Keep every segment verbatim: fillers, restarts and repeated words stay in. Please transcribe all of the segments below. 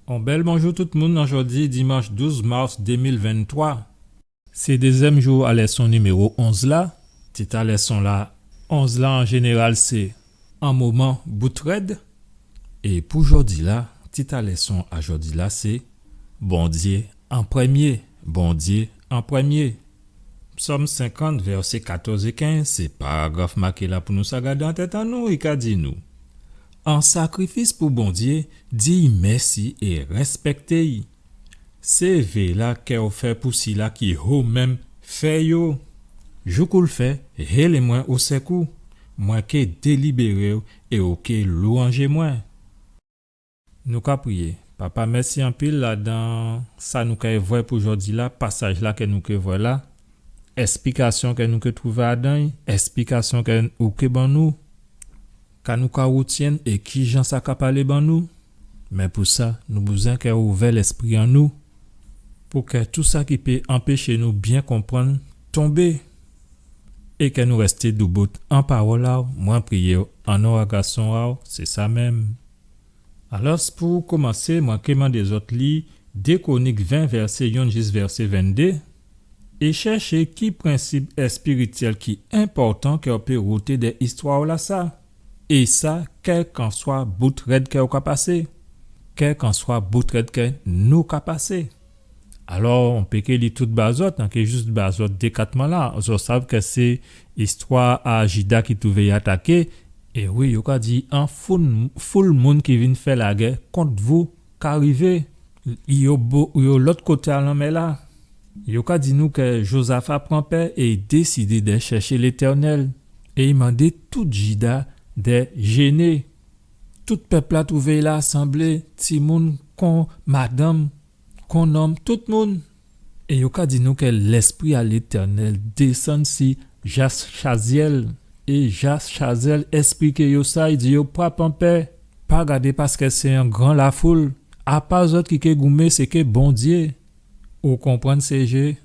On bèl bonjou tout moun, an jòdi dimanch douz mas dé mil venntwa. Sé dézyèm jou a lèson niméwo onz la. Tit a lèson la, onz la an jénéral sé an moman bout rèd. É pou jòdi la, tit a lèson a jòdi la sé Bondyé an prèmyé, Bondyé an prèmyé. Sòm senkant, vèsé katòz é kenz, sé paragraf maké la pou nou sa gadé an tèt an nou, i ka di nou, an sakrifis pou Bondyé, di-y mèsi é rèspèkté-y. Sé vé la kè ou fè pou sila ki ho menm, fè yo. Jou kou l fè, hélé mwen o sèkou, mwen ké délibéré-w é ou ké lwanjé mwen. Nou ka priyé. Papa, mèsi anpil ladan sa nou kay vwè pou jòdi la, pasaj la kè nou ké vwè la, èsplikasyon kè nou ké twouvé adan-y, èsplikasyon kè ou ké ban nou, ka nou ka woutyenn é kijan sa ka palé ban nou. Mé pou sa, nou bizwen kè ou ouvè lèspri an nou, pou kè tou sa ki pé anpéché nou byen konprann tonbé, é kè nou rèsté doubout an pawòl a-w. Mwen priyé-w an non a Gason a-w, sé sa menm. Alòs, pou koumansé, mwen ké mandé zòt li Dé Kwonik ven, vèsé yonn jis vèsé venndé, é chèché ki prensip èspirityèl ki enpòtan kè ou pé woté dè istwa-lasa. É sa, kèlkanswa bout rèd kè ou ka pasé, kèlkanswa bout rèd kè nou ka pasé. Alò, an pé ké li tout ba zòt, an ké jis ba zòt dé kat man la. Zòt sav kè sé istwa a Jida ki twouvé-y ataké. É wi, yo ka di an foul, foul moun ki vin fè lagè kont vou ka rivé. Yo bo-, yo lòt koté a lanmè la. Yo ka di nou kè Jozafa pran pè é i désidé dè chèché Létènèl. É i mandé tout Jida dè jéné. Tout pèp la twouvé-y la asanblé, timoun kon madanm, kon nonm, tout moun. É yo ka di nou kè Lèspri a Létènèl désann si Jachazyèl. É Jachazyèl èspliké yo sa, i di yo pa pran pè, pa gadé paskè sé on gran lafoul. A pa zòt ki ké goumé, sé ké Bondyé. Ou konprann, sé jé?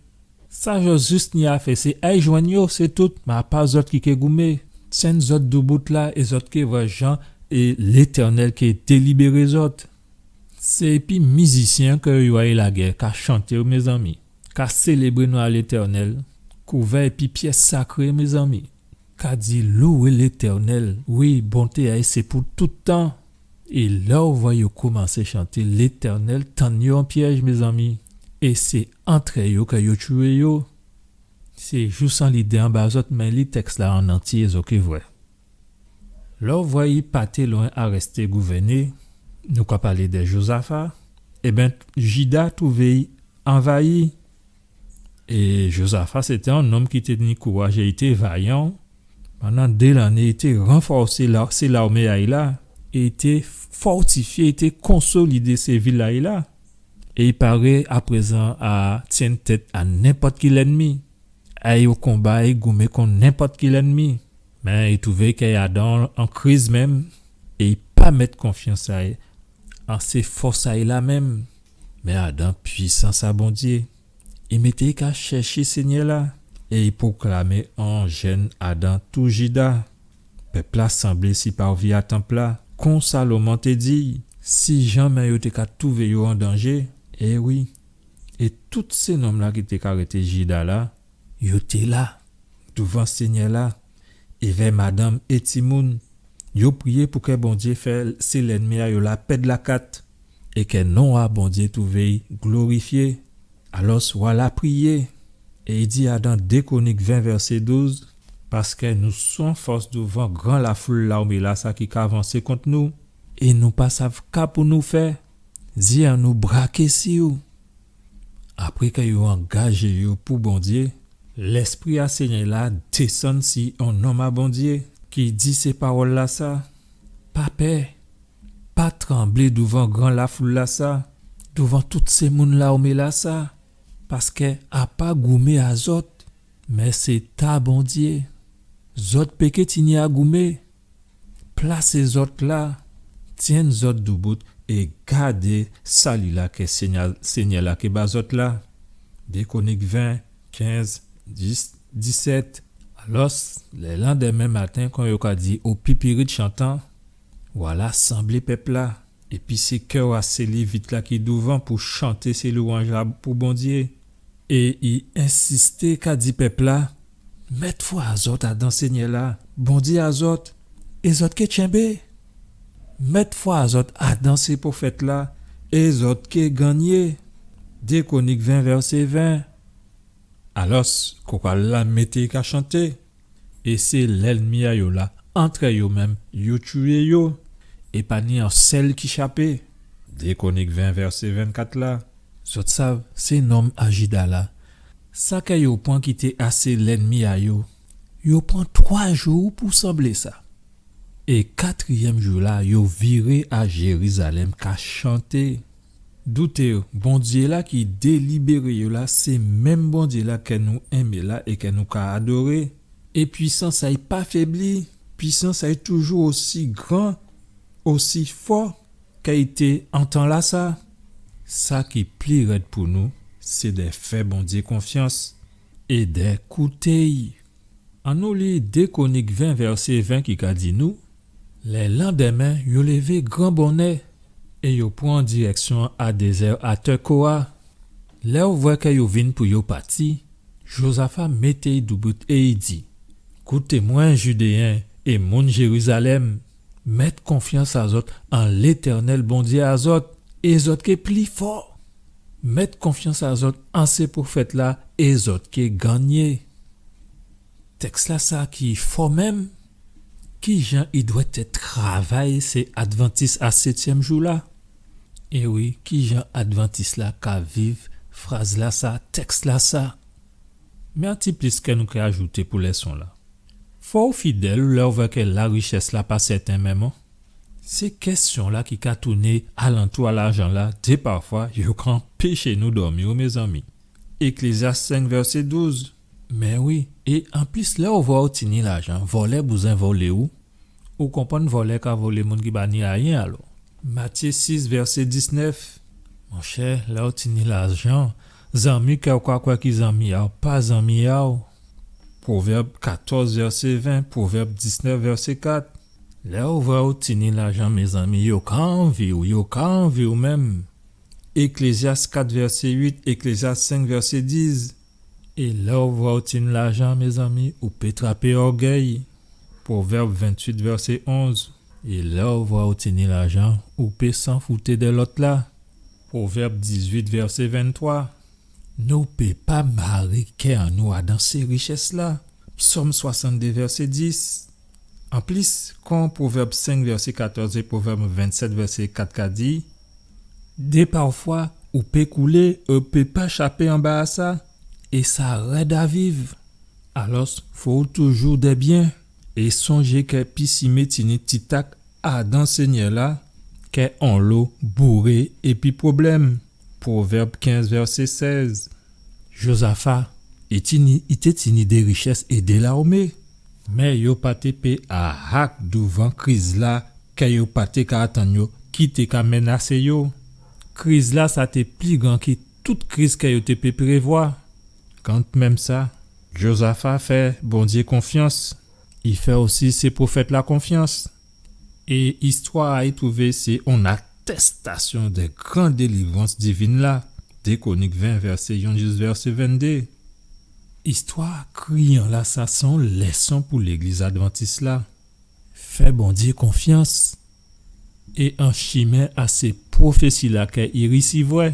Sa zòt jis ni a fè, sé ay jwenn yo, sé tout. Mé a pa zòt ki ké goumé, tyenn zòt doubout la, é zòt ké vwè jan é Létènèl ké délibéré zòt. Sé épi mizisyen kè yo ay lagè ka chanté, mézanmi, ka sélébré non a Létènèl, kouvè épi pyès sakré, mézanmi, ka di loué Létènèl, wi, bonté a-y sé pou tout tan. É lè ou vwè yo koumansé chanté, Létènèl tann yo an pyèj, mézanmi. É sé antrè yo kè yo tjwé yo. Sé jous an lidé an ba zòt, mé li tèks la an antyé, zòt ké vwè. Lè ou vwè i pa té lwen a rèsté gouvèné, nou ka palé dè Jozafa, ében, Jida twouvé-y anvayi. É Jozafa, sé té on nonm ki té ni kouraj é i té vayan. Pandan dé lanné, i té ranfòsé la, sé lawmé a-y la, é i té fòtifyé, i té konsolidé sé vil a-y la. É i paré aprézan a tyenn tèt a nenpòt ki lènmi. Ay o konba, ay goumé kont nenpòt ki lènmi. Mé i twouvé kè i adan on kriz menm, é i pa mèt konfyans a-y an sé fòs a-y la menm, mé adan pwisans a Bondyé. I mété-y ka chèché Sényè la, é i pwoklamé on jèn adan tout Jida. Pèp la sanblé si parvi a tanp la, kon Salomon té di, si janmé yo té ka twouvé yo an danjé, é wi, é tout sé nonm la ki té ka rété Jida la, yo té la, douvan Sényè la, évè madanm é timoun, yo priyé pou kè Bondyé fè sé lènmi a yo la pèd lakat, é kè non a Bondyé twouvé-y glorifyé. Alòs, wa la priyé, é i di adan dé Kwonik ven vèsé douz, paskè nou san fòs douvan gran lafoul lawmé la sa ki ka vansé kont nou, é nou pa sav ka pou nou fè, zyé an nou braké si-w. Apré kè yo angajé yo pou Bondyé, Lèspri a Sényè la désann si on nonm a Bondyé ki di sé pawòl la sa, pa pè, pa tranblé douvan gran lafoul la sa, douvan tout sé moun lawmé la sa, paskè a pa goumé a zòt, mé sé ta Bondyé. Zòt péké tini a goumé. Plasé zòt la, tyenn zòt doubout é gadé sali la kè Sényè, Sényè la ké ba zòt la. Dé Kwonik ven, kenz, dis, disèt. Alòs, lè landèmen maten, kon yo ka di o pipirit chantan, wa la sanblé pèp la. Épi sé kè a sé Lévit-la ki douvan pou chanté sé louwanj-la pou Bondyé. É i ensisté ka di pèp-la, mèt fwa a zòt adan Sényè-la, Bondyé a zòt, é zòt ké tjenbé. Mèt fwa a zòt adan sé pwofèt-la, é zòt ké gannyé. Dé Kwonik ven, vèsé ven. Alòs, koral-la mété ka chanté. É sé lènmi a yo la, antrè yo menm, yo tchouyé yo, é pa ni on sèl ki chapé. Dé Kwonik ven, vèsé vennkat la. Zòt sav, sé nonm a Jida la, sa kè yo pran ki té a sé lènmi a yo, yo pran twa jou pou sanblé sa. É katriyèm jou-la, yo viré a Jérizalèm ka chanté. Douté, Bondyé-la ki délibéré yo la, sé menm Bondyé-la kè nou enmé la é kè nou ka adoré. É pwisans a-y pa fébli, pwisans a-y toujou osi gran, osi fò kè i té an tan-lasa. Sa ki pli rèd pou nou, sé dè fè Bondyé konfyans é dè kouté-y. Annou li Dé Kwonik ven, vèsé ven ki ka di nou, lè landèmen, yo lévé gran bonnè é yo pran dirèksyon a dézè a Tékowa. Lè ou vwè kè yo vin pou yo pati, Jozafa mété-y doubout é i di, kouté mwen, Jidéyen é moun Jérizalèm, mèt konfyans a zòt an Létènèl Bondyé a zòt, é zòt ké pli fò. Mèt konfyans a zòt an sé pwofèt-la, é zòt ké gannyé. Tèks-lasa ki fò menm. Kijan i dwèt èt travay sé Advantis a sétyèm jou-la? É wi, kijan Advantis-la ka viv fraz-lasa, tèks-lasa? Mé on ti plis kè nou ké ajouté pou lèson-la. Fò ou fidèl lè ou vwè kè larichès-la pa sèten menm, an? Sé kèsyon-la ki ka touné alantou a lajan-la, dé pafwa, yo ka anpéché nou dòmi, wi, mézanmi. Éklézyas senk, vèsé douz. Mé wi, é anplis, lè ou vwè ou tini lajan, vòlè bouzwen vòlé ou. Ou konprann, vòlè ka volé moun ki pa ni ayen, alò. Matyé sis, vèsé diznèf. Monchè, lè ou tini lajan, zanmi kè ou ka kwè ki zanmi a-w, pa zanmi a-w. Pwovèb katòz, vèsé ven, Pwovèb diznèf, vèsé kat. Lè ou vwè ou tini lajan, mézanmi, yo ka anvi-w, yo ka anvi-w menm. Éklézyas kat, vèsé uit, Éklézyas senk, vèsé dis. É lè ou vwè ou tini lajan, mézanmi, ou pé trapé ògèy. Pwovèb ventuit, vèsé onz. É lè ou vwè ou tini lajan, ou pé sanfouté dè lòt-la. Pwovèb dizuit, vèsé venntwa. Nou pé pa maré kè an nou adan sé richès-la. Sòm swasanndé, vèsé dis. Anplis, kon Pwovèb senk, vèsé katòz é Pwovèb vennsèt, vèsé kat ka di, dé pafwa, ou pé koulé, ou pé pa chapé anba a sa, é sa rèd a viv. Alòs, fò ou toujou dè byen, é sonjé kè pisimé tini titak adan Sényè-la, kè onlo bouré épi pwoblèm. Pwovèb kenz, vèsé sèz. Jozafa, i tini, i té tini dé richès é dé lawmé. Mé yo pa té pé ahak douvan kriz-la, kè yo pa té ka atann yo, ki té ka ménasé yo. Kriz-lasa té pli gran ki tout kriz kè yo té pé prévwa. Kanmenm sa, Jozafa fè Bondyé konfyans. I fè osi sé pwofèt-la konfyans. É istwa-a, i twouvé sé on atèstasyon dè gran délivrans divin-la, Dé Kwonik ven, vèsé yonn jis vèsé venndé. Istwa kriyan-lasa sé on lèson pou légliz advantis-la. Fè Bondyé konfyans. É an chimen a sé pwofési-la kè i risivwè.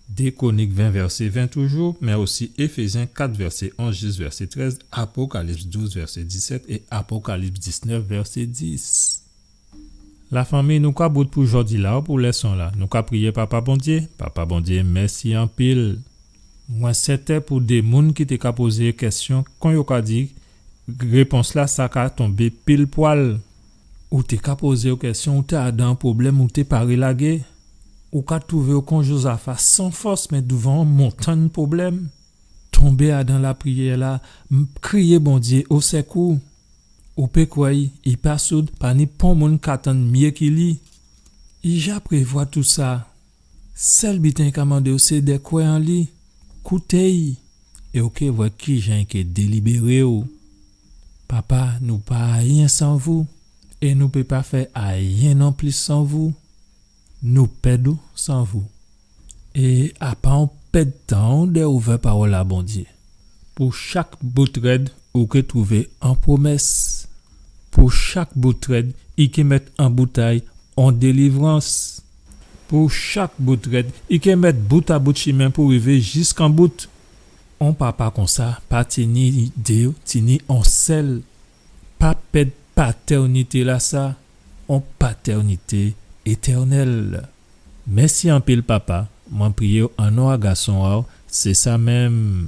Dé Kwonik ven, vèsé ven toujou, mé osi Éfézyen kat, vèsé onz jis vèsé trèz, Apokalips douz, vèsé disèt é Apokalips diznèf, vèsé dis. Lafanmi, nou ka bout pou jòdi-la, pou lèson-la. Nou ka priyé Papa Bondyé. Papa Bondyé, mèsi anpil. Mwen sèten pou dé moun ki té ka pozé kèsyon, kon yo ka di, répons-la sa ka tonbé pil pwal. Ou té ka pozé yo kèsyon, ou té adan pwoblèm, ou té paré lagé. Ou ka twouvé yo kon Jozafa, san fòs, mé douvan on montangn pwoblèm. Tonbé adan lapriyè-la, m-, kriyé Bondyé, o sèkou. Ou pé kwè i, i pa soud, pa ni pon moun ka tann myé ki li. I ja prévwa tousa. Sèl biten i ka mandé'w sé dè kwè an li, kouté'y, é ou ké vwè kijan i ké délibéré'w. Papa, nou pa ayen san vou, é nou pé pa fè ayen nonplis san vou. Nou pèd ou san vou. É apa on pèd tan dè ouvè pawòl a Bondyé. Pou chak bout rèd ou ké twouvé on pwomès. Pou chak bout rèd i ké mèt an boutay on délivrans. Pou chak bout rèd i ké mèt bout a bout chimen pou rivé jiskan bout. On papa konsa pa tini dé, tini on sèl. Pa pèd patènité-lasa, on patènité étènèl. Mèsi anpil papa, mwen priyé'w an non a gason a'w, sé sa menm.